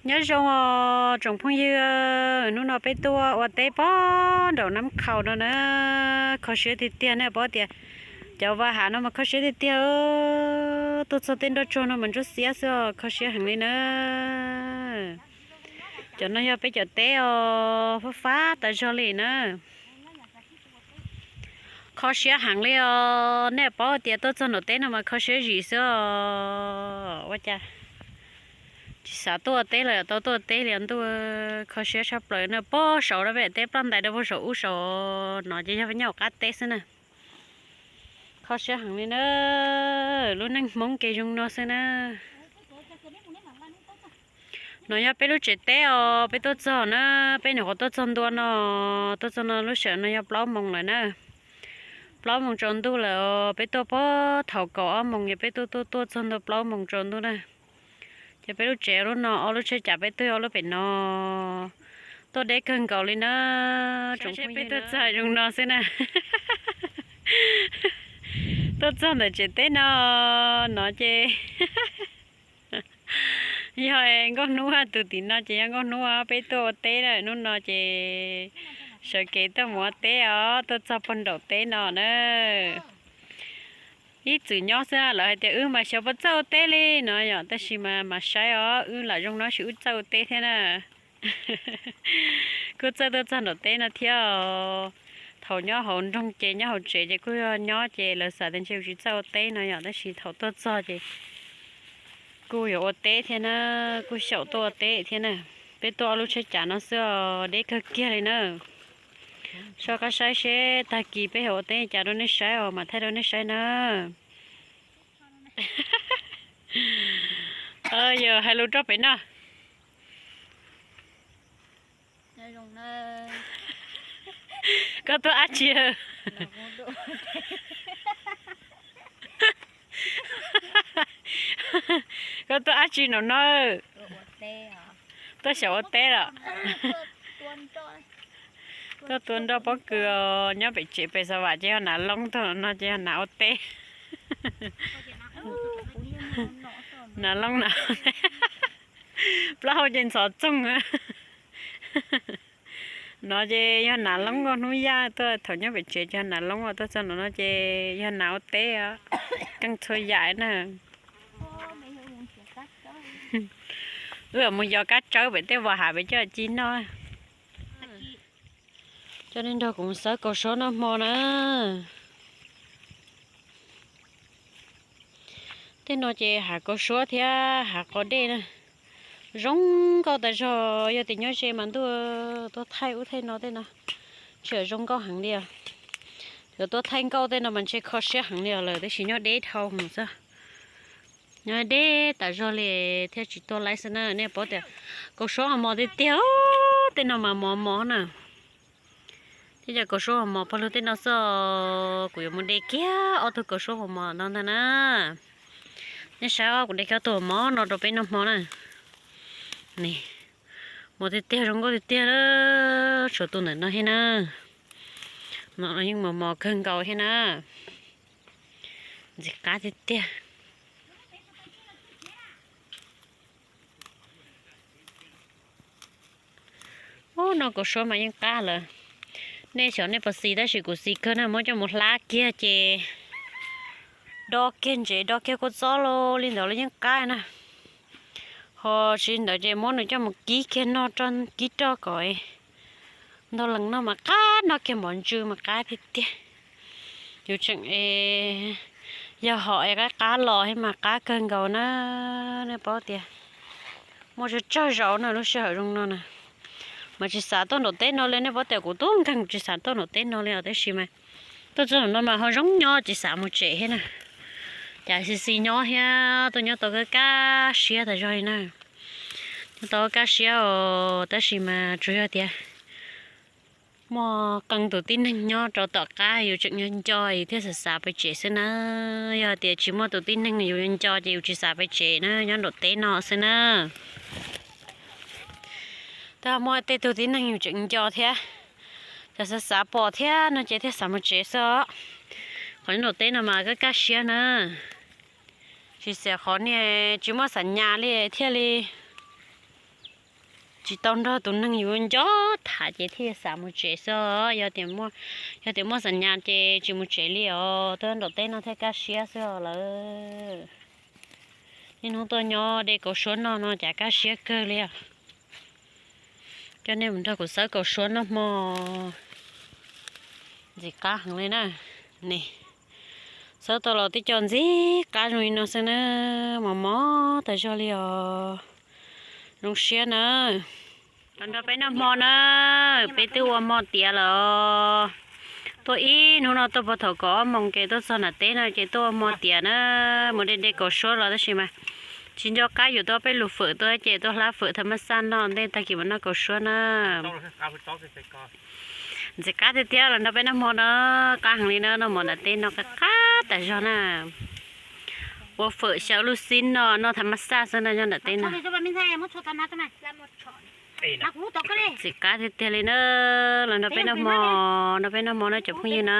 Nyob zoo os tsoom phooj ywg, hnub no peb tuaj ua teb pog nraum Nab Qhaus no na, kho siab tiag tiag na, paub tias cov vaj hav no mas kho siab tiag tiag. Tuaj txog tej nroj tsuag no mas ntsuab xiab xwb os, kho siab heev li na. Cov no yog peb cov teb os, fab fab tas zog li na. Kho siab heev li os, nej paub tias tuaj txog nraum teb no mas kho siab zim xwb os. Ua cas tsis xav tuaj ua teb los tau tuaj ua teb li ntuj, kho siab tshaj plaws na. Pog saud rau peb teb ploj ntais rau pog saum ub saud no ces yog peb nyob hauv qab teb xwb na. Kho siab heev li na, lub neej Hmoob kev zoo no xwb na. No yog peb lub tsev teb os, peb tuaj txog na, peb nyuam qhuav tuaj txog ntua no, tuaj txog no lub sij hawm no yog plaub moos lawm na. Plaub moos tsaus ntuj lawm os, peb tuaj pog thaum kaum ob moos es peb tuaj tuaj tuaj txog ntua plaub moos tsaus ntuj na. Ces peb lub tsev lub no, ob lub tsheb cav peb tuaj ob lub pem no. Tuaj deb kawg nkaus li na. Tsoom peb tuaj txog zoo no xwb na. Tuaj txog ntawm tsev teb no, no ces yog Nkauj Hnub tus tim no ces yog Nkauj Hnub peb tuaj ua teb na. Hnub no ces sawv kev tuaj mus ua teb os, tuaj txog pog nraum teb no na. Ib txwm nyob xwb lawv hais tias wb mas xyov puas txawj ua teb li no yom, tab sis mas mas saib os, wb lam zoo no sis wb txawj ua teb thiab na. Kuj txawj tuaj txog nraum teb no thiab. Thaum nyob hauv nroog ces nyob hauv tsev ces kuj yog nyob ces lawv xav tias ntshe kuv tsis txawj ua teb no yom, tab sis thaum tuaj txog ces kuj yuav ua teb thiab na, kuj xyaum tuaj ua teb thiab na. Peb tuaj ob lub tsheb cav no xwb os, deb kawg kiag li na. Soj qab saib seb tag kis peb yuav ua teb cas rau nej saib os, mam thaij rau nej saib na. Yog hais lus rau pem no. Koj tuaj dab tsi? Koj tuaj dab tsi no na? Tuaj xyaum ua teb los? Tuaj tua nroj pob kws os, nyob pem tsev pem xav vam ces yog Nav Loob tuaj no ces yog Nav ua teb. Nav Loob na, plaub hau ces ntxhov txoog. No ces yog Nav Loob, Nkauj Hnub Yaj tuaj, thaum nyob pem tsev ces yog Nav Loob, tuaj txog no ces yog Nav ua teb, keej txhua yam na. Wb mus yos kab tsawb pem tej vaj hav pem coj ci noj. Coj nej nrog kuv mus xawb kaus suab noj hmo na. Tej no ces hav kaus suab thiab hav qos dej na. Zoo nkauj tas zog, yog tias nyob ze mas ntuj tuaj thaij ub thaij no tej no, tseem zoo nkauj heev li os. Yuav tuaj thaij nkauj tej no mas ntshe kho siab heev li os lawm, tab sis nyob deb dhau mus xwb. Nyob deb tas zog li thiaj tsis tuaj laib xwb na. Nej paub tias kaus suab mos mos tiag tiag, tej no mas mos mos na. Thiab cov kaus suab mos mos pog lug tej no xwb, kuv yuav mus de kiag ob tug kaus suab mos mos no ntag na. Nej saib os, kuv de kiag ob tug mos mos no rau peb noj hmo na. Ni, mos tiag tiag, zoo nkauj tiag tiag, tshuav tus ntawm no thiab na. No yeej mos mos kawg nkaus thiab na. Ntxim qab tiag tiag. Ub, no kaus suab mas yeej qab lawm. Nej xyov nej puas xis tab sis kuv xis kawg na, muab coj mus hlab kiag ces do kiag ntsev do kiag kua txob li ntawd los yeej qab na. Ho tsis li ntawd ces muab nws coj mus kib kiag noj, kib roj kom ntau lees noj mas qab, noj kiag mov ntsw mas qab tiag tiag. Yus tseem yog hom es qab qab los thiab mas qab kawg nkaus na. Nej paub tias muaj tsawg tsawg zaus na lub sij hawm zoo no na. Mas tsis xav tuaj nraum teb no li, nej paub tias kuv tub nkeeg tsis xav tuaj nraum teb no li os, tab sis mas tuaj txog nraum no mas ho zoo nyob tsis xav mus tsev thiab na. Cas xis xis nyob thiab, tuaj nyob tau kaj kaj siab tas zog li na. Nyob tau kaj kaj siab os, tab sis mas tsuas yog tias muaj qee tus tib neeg nyob rau tom qab yus tseem nco nco yus thiaj xav xav pes tsev xwb na. Yog tias tsis muaj tus tib neeg yus nco ces yus tsis xav pes tsev na, nyob nraum teb no xwb na. Tab muaj tej tug tib neeg yus tseem nco thiab, xav xav xav pom thiab no ces thiaj xav mus tsev xwb os. Qhov nyob nraum teb no mas kaj kaj siab na. Tsis xav qhov niag tsis muaj xam nyas li thiaj li Tsis tau nrog tus neeg yus nco tham ces thiaj xav mus tsev xwb. Yog tias muaj xam nyas ces tsis mus tsev li os, tuaj nram teb no thiaj kaj siab xwb os lawm. Niaj hnub tuaj nyob de kaus suab noj no cas kaj siab kawg li os. Coj nej mus nrog kuv xawb kaus suab noj hmo. Ntxim qab heev li na. Xawb tau los tib co ntxim qab zoo li no xwb na, mos mos tas zog li os. Zoo siab na. Los nrog peb noj hmo na, peb twb ua hmo tiav lawm os. Tuaj ib hnub no tuaj puag thaum kaum ob moos ces tuaj txog nram teb no ces tuaj ua hmo tiav na, mus de de kaus suab los tab sis mas tsis nco qab yuav tau peb lub fawm tuaj ces tuaj hlab fawm thav mab xaj noj ntej tag kis mam noj kaus suab na. Ntxim qab tiag tiag los nrog peb noj hmo na, qab heev li na, noj hmo nram teb no qab qab tas zog na. Ua fawm xyaw lub xib no noj thav mab xaj xwb na nyob nram teb no. Ntxim qab tiag tiag li na, los nrog peb noj hmo, nrog peb noj hmo na cov phooj ywg na.